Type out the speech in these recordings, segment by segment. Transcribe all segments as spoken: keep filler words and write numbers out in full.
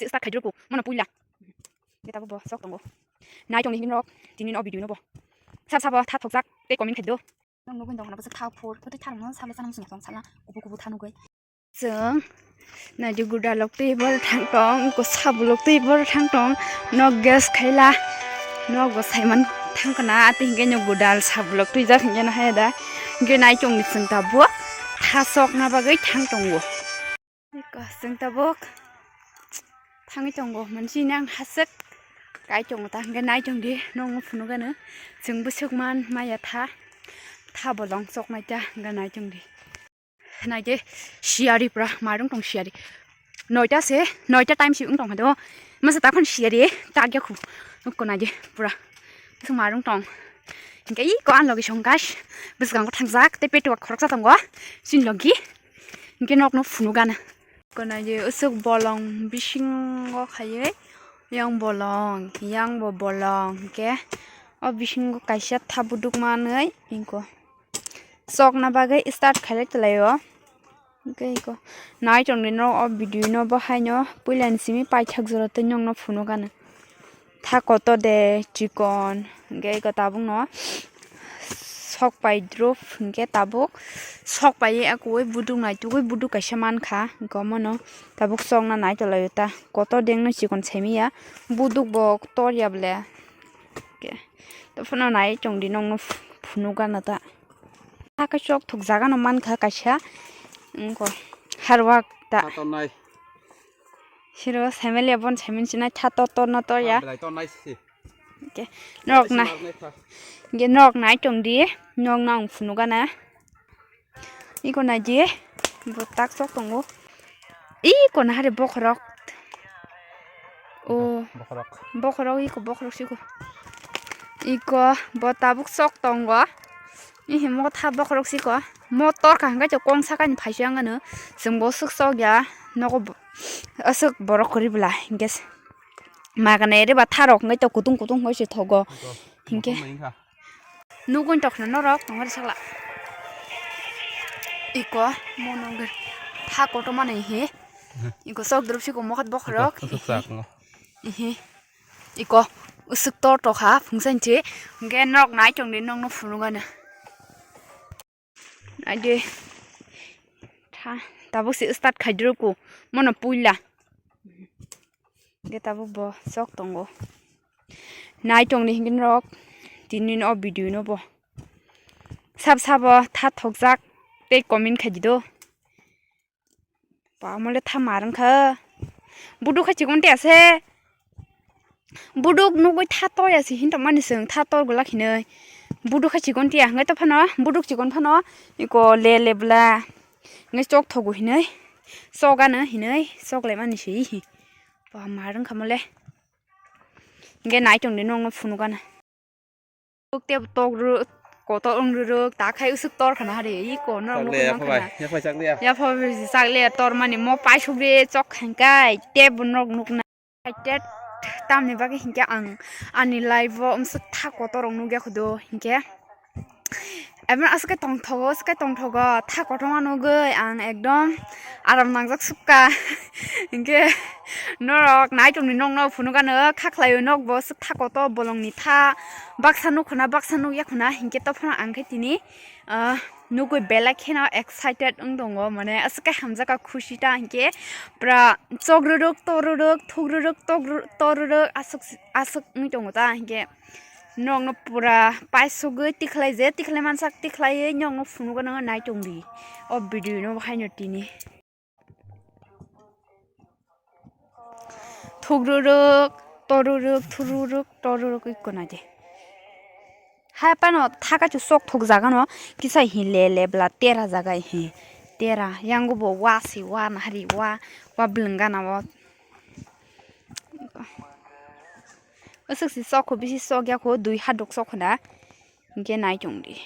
Start khaidroko, mono puila. Beta bo sok tongo. Nai tongni hinrok, tini no video no bo. Sab sabo tha thokjak, tei comment khaido. Nong nugui dong na bo tha phur, photo tha nang sala sala song sala, kubu kubu tha nugui. Chwng naidi guda lok twi bor thang tong, ko sabu lok twi bor thang tong, nok gas khaila, nok bo saiman thang kana, ati hingke nok guda sabu lok twi jak hingke na hai da, hingke nai tongni chwng tabuk, tha sok na bagwi thang tongo. Iko, chwng tabuk thangwi tongo, mansi nang haswk kai tongo ta, hingke nai tongdi, nokno phunukgano, chwng bwswk man maya tha, tha bolong choknai ta, hingke nai tongdi. Naide siyari pura marung tong siyari. Noita se, noita time si wng tong hado. Masa takhan siyari, tagya khu. Ukko naide pura. Bwswk marung tong. Hingke iko an logi songkas. Bwskango thangjak, tei petuwa khoroksa tongo. Sin logi. Hingke nokno phunukgana. Ukko naide usuk bolong bisingo khaiwi. Yang bolong, yang bo bolong. Hingke o bisingo kaisa tha buduk manwi. Ingko. Chokna bagwi start khailai twlaio. Hingke iko nai tongdi norok o video no bo haino puilani simi paithak jora tei nokno phunukgana. Tha kotor de chikon, hingke iko tabukno sok pai drup, hingke tabuk sok pai akui buduk naitugui buduk kaisa mankha, hingke omono tabuk chokna nai twlaio ta kotor de wngno chikon saimiya buduk bo torya ble. Hingke. Tei phano nai tongdi nokno phunukgana ta. Hakhe chok thok jaga no mankha kaisa. Wngkho harwak ta. Tha tongnai. Siro family bon saimon sinai tha tor tor no tor ya. Belai tongnai si. Hingke. Norok na. Hingke norok nai tongdi. Nokno ang phunukgana. Iko naidi, bo tak sok tongo. Iko nahari bokhorok. O. Bokhorok. Bokhorok, iko bokhorok siko. Iko bo tabuk sok tongo. Ihi mo tha bokhorok siko. Mo torkha hingke to kong sakani phaisya wngano. Chwng bo swk sok ya. Nogo bo-, aswk borok kwrwi bwla hingke se. Magane riba tharok hingke to kutung kutung hoi se thogo. Hingke. Nugui tokna norok tongmani sakla. Iko mono tha kotorma ni hi. Iko sok drup siko mohat bokhorok. Iko, iko, ihi. Ihi. Iko usuk tor tokha phungsa hinchi. Hingke norok nai tongdi nokno phunukgana. Naidi. Tha, tabuk se start khaidroko. Mono puila. Hingke tabuk bo sok tongo. Nai tongdi hingke norok tini no video no bo. Sab sabo tha thokjak tei comment khaidi do. Ba mole tha mar wngkha. Buduk kha chikon te ase. Buduk nugui tha tor ya se hin tongmani chwng tha tor gula khinwi. Buduk kha chikon te ya hingke to phano buduk chikon phano iko le le bwla. Hingke chok thogo hinwi. Chok ano hinwi chok le mani se hi. Ba mar wngkha mole. Hingke nai tongdi nokno phunukgana. Tok tebo tok rwrwk, kotor wng rwrwk, ta khai usuk tor khana hari, i ko norok nukho nang khana. Yapha bai, yapha bai chak liya. Yapha bai chak liya tor mani mo paisuk ri chok khangkai, tebo norok nukna. Excited tamni bagwi hinkhe ang ani life o umsuk tha kotor rok nukya khudu hinkhe. Emon aswk khe tongthogo, aswk khe tongthogo, tha kotorma nugwi ang ekdom aram nangjak sukha. Hinkhe norok nai tongni nokno phunukgano, kha khlaio nokbo aswk tha kotor bolongni tha baksa nukhuna, baksa nukya khuna, hinkhe tophano ang khe tini, ah, nugwi belai kheno excited wng tongo, mane aswk khe hamjakha khusi ta hinkhe pura chok rwrwk, tor rwrwk, thuk rwrwk, tok rw-, tor rwrwk aswk, aswk wngwi tongo ta hinkhe. Nokno pura paisugwi tikhlai je, tikhlai mansak, tikhlaiwi nokno phunukgwi nai tongdi o video no haino tini. Thukruruk, toruruk, thururuk, toruruk ikko naidi. Hai phano thaka chu sok thok jaga no kisa hi le le bla tera jaga hi tera yango bo wa si wa nahari wa, wa bwlwng gana o. Aswk si sok kho bisi sok ya kho dui hadok sok khna hinkhe nai tongdi.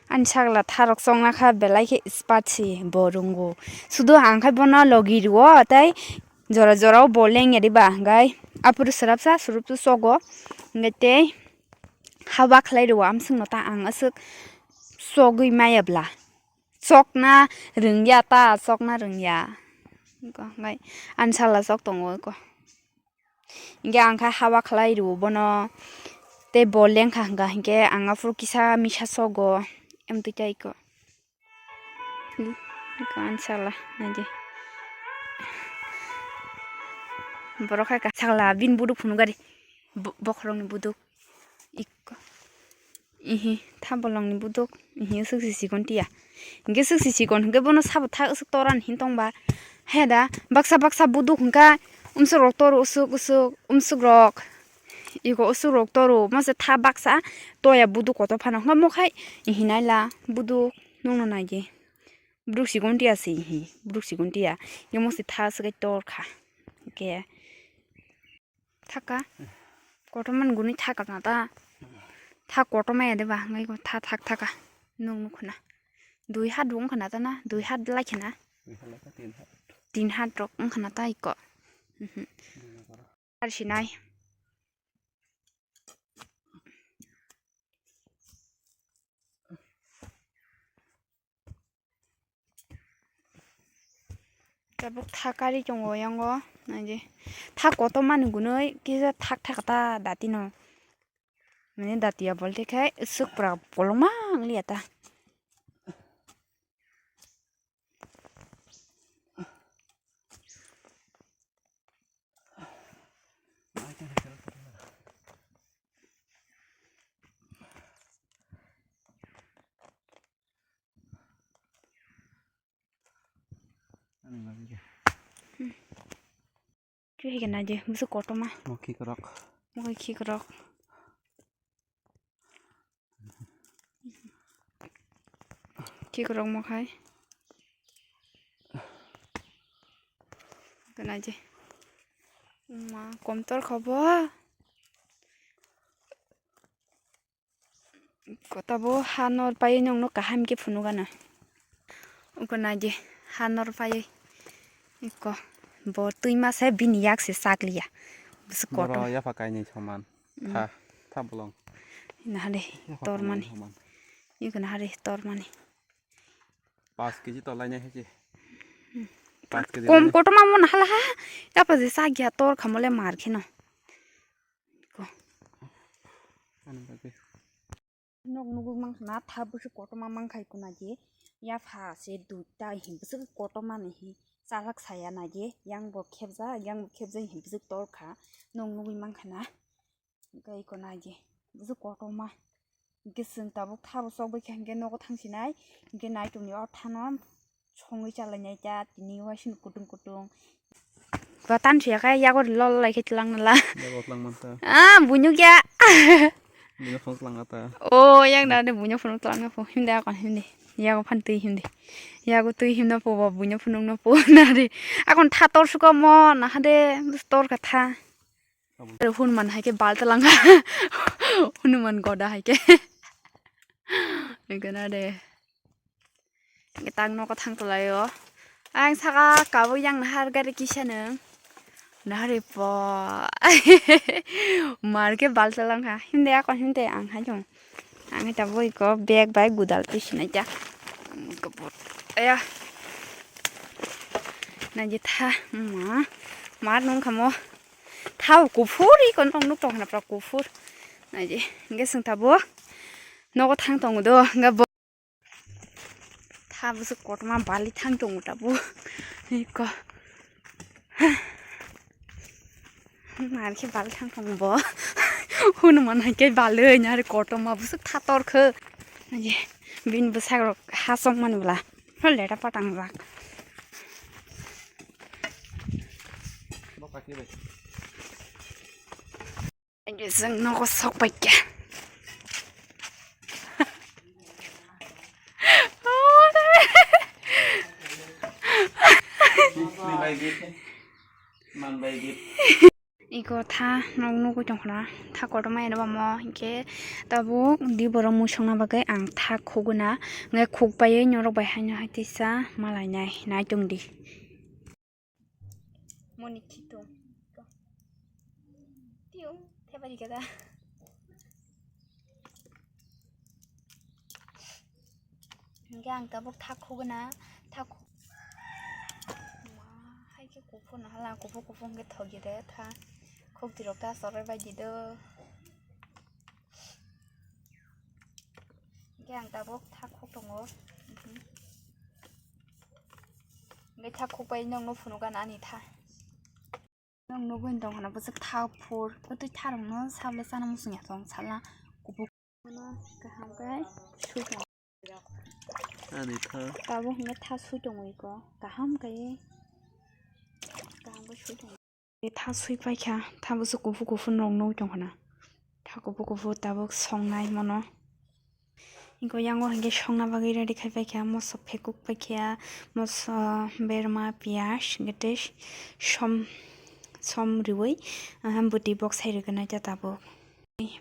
Ani sagla tharok chongna kha belai khe spatsi bo rwngo. Sudo ang khai bono logi rwo tei jora jora o bo lengya diba hwnkhe aphuru swrapsa swrapsa chogo hwnkhe tei haba khlai rwo amswkno ta ang aswk chogwi maya bla. Chokna rwngya ta, chokna rwngya. Ko, hwnkhai ansala chok tongo ko. Hinkhe ang kha haba khlai rwo bono. Tei bo lengkha hwnka hinkhe ang aphuru kisa misa chogo. Em twi tai ko. Ko ansala, naidi. Borok hai ka sakla bini buduk phunuk gari. Bo-, bokhorokni buduk. Ikko. Ihi, tha bolongni buduk. Ihi, usuk si sikon tiya. Hinkhe usuk si sikon hinkhe bono sabo tha usuk toran hin tongba. Heda, baksa baksa buduk hinkha umsuk rok toru usuk usuk, umsuk rok. Iko usuk rok toru, mase tha baksa toya buduk kotor phano. Hinkha mokhai, ihi naila buduk nungno naidi. Buduk sikon tiya si ihi, buduk sikon tiya. Hinkhe mose tha usuk tor kha. Hinkhe. Thaka. Kotorma ni gwnwi thaka na ta. Tha kotorma ya de ba, ngai ko tha thak thaka. Nung nuk khna. Dui hat bo wng khna ta na, dui hat lai khna. Tin hat rok wng khna ta iko. Mhm. Ar sinai. Tabuk tha kari tongo yango, naidi. Tha kotorma ni gwnwi kisa thak thak ta dati no. Mane dati ya bolte khai swk pura bolongma wng liya ta. Khe hai khe naidi, bwswk kotorma. Mo khikrok. Mo khikrok. Khikrok mo khai. Khe naidi. Ma, komtor kho bo. Kota bo ha nor pai nong no kaham khe phunuk gana. Uko naidi ha nor pai. Iko bo twi ma se bini yak se sak liya. Bwswk kotor. Boro yapha kainwi soman. Mm. Tha, tha bolong. Nahale yapha tor kainwi mani. Soman. Iko nahale tor mani. Paanch kg to lainai hai se. Hmm. Paanch kg kom lainai. Kotorma mo nahala ha. Yapha je sak ya tor khamole mar kheno. Ko. Ano bagwi. Nok nugwi mankha na tha bwswk kotorma mankha iko naidi. Yapha se duita hin bwswk kotorma ni hin chalak saya naidi. Yang bo khebjak, yang bo khebjak hin bwswk tor kha. Nok nugwi mankha na. Hwnkhe iko naidi. Bwswk kotorma. Hwnkhe chwng tabuk tha bo chokbai kha hwnkhe nogo thang sinai. Hwnkhe naitukni o thano. Songwi chalainai ta tini waising kutung kutung. Ba tan siya khe yago lol lai khe tlang na la. Yago tlang man ta. Ah, bunyuk ya. Bunyuk phone tlang ta. Oh, yang da de bunyuk phone tlang na pho. Himde akon himde. Yago phan twi himde. Yago twi himna pho ba bunyuk phone na pho na re. Akon tha tor suka mo na hade tor ka tha. Abo. Hunuman hai khe bal tlang. Hunuman goda hai khe. Ekana de. Tang nogo thang tolai o. Ang saka kabo yang nahar gari kisa nung. Nahari po. Mar khe bal talang kha. Himde akon himde ang hai jong. Ang hai tabo iko bag bai gudal twi sinai ta. Ang kabo. Aya. Naji tha. Ma. Mar nung khamo. Thao kuphur iko nong nuk tong khna pra kuphur. Naji. Nge sung tabo. Nogo thang tong do. Nge bo. Tha bwswk kotorma bali thang tongo tabuk. Iko. Nari khe bali thang tongo bo. Hunuman hai khe bali nari kotorma bwswk tha tor khe. Bini bwsarok ha chongmani bwla. Leta patang jak. Chwng nogo sok pai khe. Iko tha nog nugwi tongkhna tha kotorma eno bamo hinkhe tabuk di borok mui songna bagwi ang tha khuguna hwnkhe khuk paiwi norok bai haino hai tisa malainai nai tongdi. Moni khitung. Tiung, thepari kata. Hingke ang tabuk tha khugna, tha khu-, ma, hai khe kuphur no hala, kuphur kuphur hingke thogi de tha. Khukti rok ta chorwi bai di do. Hingke ang tabuk tha khuk tongo. Mhm. Hingke tha khuk bai nokno phunukha na ani tha. Nokno nugwi tong khana bwswk tha phur. Bwtwi tha rokno sabole chana muchung ya tong sala. Kuphur kaham khe sui tong. Ani tha. Tabuk hwnwi tha sui tongo iko. Kaham khe, kaham khe sui tongo. Tha sui paikha, tha bwswk kuphur kuphur nok nugwi tongkha na. Tha kuphur kuphur tabuk songnai mono. Iko yango hwnkhe songna bagwi ready khai paikha, moso phekuk paikha, moso berma, piyaj, hwnkhe tei som, som riui, ah, bwtwi boksai rwgwnaikha tabuk.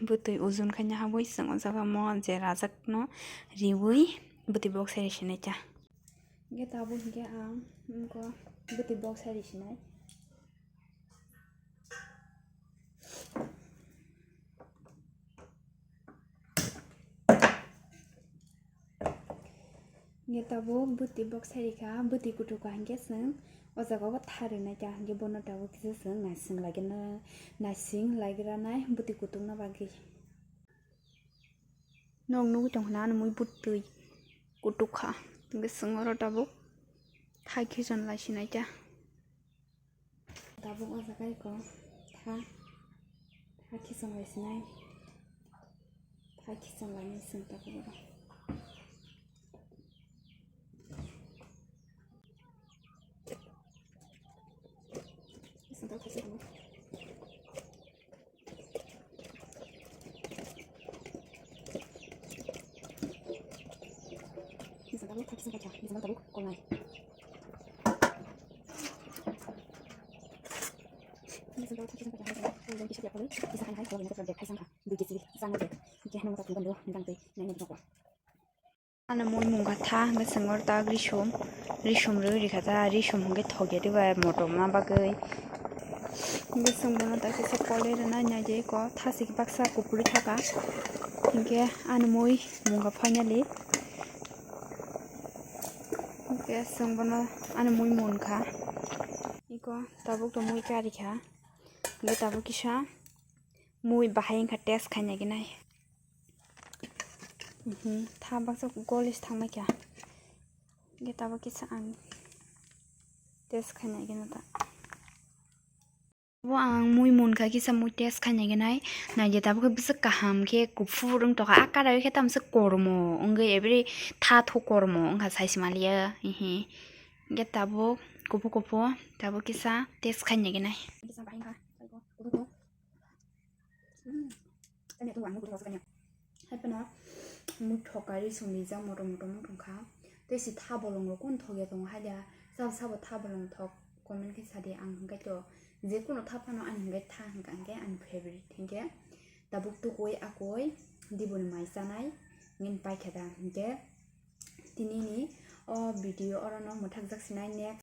Bwtwi ujun khaina habwi chwng o jaga mo je rajakno riui bwtwi boksai rwi sinai ta. Hingke tabuk hingke ang wngkha bwtwi boksai rwi sinai. Hingke tabuk bwtwi boksai rikha, bwtwi kutukha hingke chwng o jaga o tha rwnaikha, hingke bono tabuk kisa chwng naising laigra, naising laigra nai bwtwi kutukna bagwi. Nok nugwi tongkha na, ani mui bwtwi kutukha, hingke chwng oro tabuk thai khichon lai sinaikha. Tabuk o jaga iko tha, tha khichon lai sinai, tha khichon lainai chwng tabuk oro. Chwng tabuk khaisa tongwi. Ni saka ni thaki saka cha, ni saka tabuk kolai. Ni saka thaki saka cha, ni saka kolai, kisa hai hai kolai, ni saka thaki saka, dui kisi sana je, je hanu ta tiban do, ni kan te, ni ni ko. Ano mui mungkha tha, hingke chwng oro ta risum, risum rwi rikha ta, risum hingke thokya diba motom ma bagwi. Hingke chwng bono ta kisa kolai rwnai, naidi ko thasik baksa kupulwi thaka. Hingke ano mui mungkha finally. Hingke chwng bono ano mui munkha. Iko tabuk to mui karikha. Hingke tabuk kisa mui bahai wngkha test khaina gwnai. Mhm, tha baksa golis thangbai kha. Hingke tabuk kisa ang test khaina gwnai ta. Bo ang mui munkha kisa mui test khaina gwnai. Naidi tabuk khe bwswk kaham khe kuphur wng tokha. A karai khe tamo se kormo wngwi every tha thu kormo wngkha sai se maliya. Hihi. Hingke tabuk kuphur kuphur tabuk kisa test khaina gwnai. Kisa bahai wngkha. Hmm. Kanya tu ang nugwi thok kanya. Hai phano mui thok kari song rijak motom motom wng tongkha. Tei si tha bolong rok kun thok ya tongo hai da. Sabo sabo tha bolong thok comment khe sadi ang hingkai to. Je kuno tha phano ani hingkai tha hingka hingke ani favorite hingke. Tabuk tukui akui diboni mai chanai ngin paikha da hingke. Tini ni o video oro no mwthak jak sinai next.